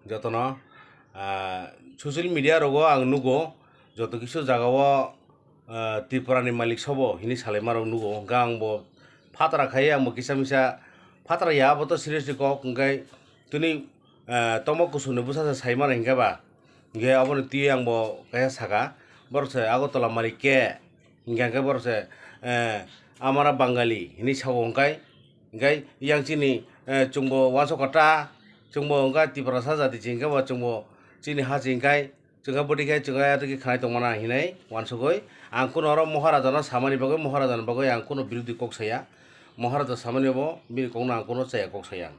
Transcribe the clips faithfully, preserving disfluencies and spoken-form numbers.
Jotono, ah, social media rogo ang nugo, joto kisu jagao, ah, Tripura ni malik sobo hini salaima rok nugo, hwnkhe ang bo phatara khai, ang bo kisa misa phatara ya, abo to seriously kok, hwnkhe tini, ah, tomo kusuni bwsa se sai mano hwnkhe ba, hwnkhe aboni twi ang bo kaisa saka, borok se Agartala malik khe, hwnkhe hwnkhe borok se, eh, amara Bangali hini sao hwnkhe, hwnkhe yang chini, eh, chwngbo uansukha ta, chwngbo hwnkhe Tiprasa jati chini hwnkhe bo chwngbo chini ha chini hwnkhe chwngkhe bwtwi khe chwngkhe atwkhe khanai tongmana hinwi uansugwi ang kuno oro Maharaja no samani bagwi, Maharaja ni bagwi ang kuno birodhi kok saya, Maharaja samani bo bini kokno ang kuno chaya kok saya.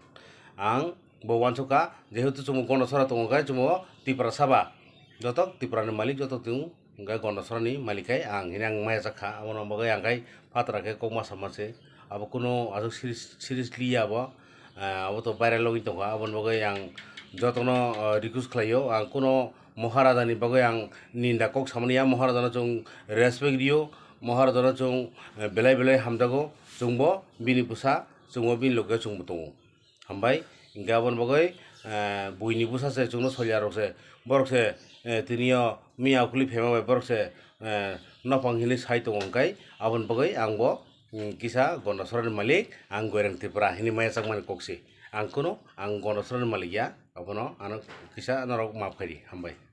Ang bo uansukha, jehetu chwngbo Gondasora tongo khe chwngbo Tiprasa ba, joto Tripura ni malik joto chwng hwnkhe Gondasora ni malik khai ang hini ang maya jakha, abono bagwi ang khai phatara khe kokma sama se, abo kuno aswk serious, seriously ya abo, ah, abo to viral wngwi tongkha, aboni bagwi ang jotono, ah, request khlaio, ang kuno Maharaja ni bagwi ang ninda kok samani ya, Maharaja no chwng respect rio, Maharaja no chwng, eh, belai belai hamjago, chwngbo bini bwsa, chwngbo bini loge chwngbo tongo. Hambai, hwnkhe aboni bagwi, eh, buini bwsa se chwngno solyarok se, borok se, eh, tini o miya ukhuli phema bai borok se, eh, nophang hinwi sai tongo hwnkhe aboni bagwi ang bo, mm, kisa Gondasora ni malik, ang Goirang Tripura hinwi maya chakmani kok se. Ang kuno, ang Gondasora ni malik ya, abono ano kisa norok maaf khaidi, hambai.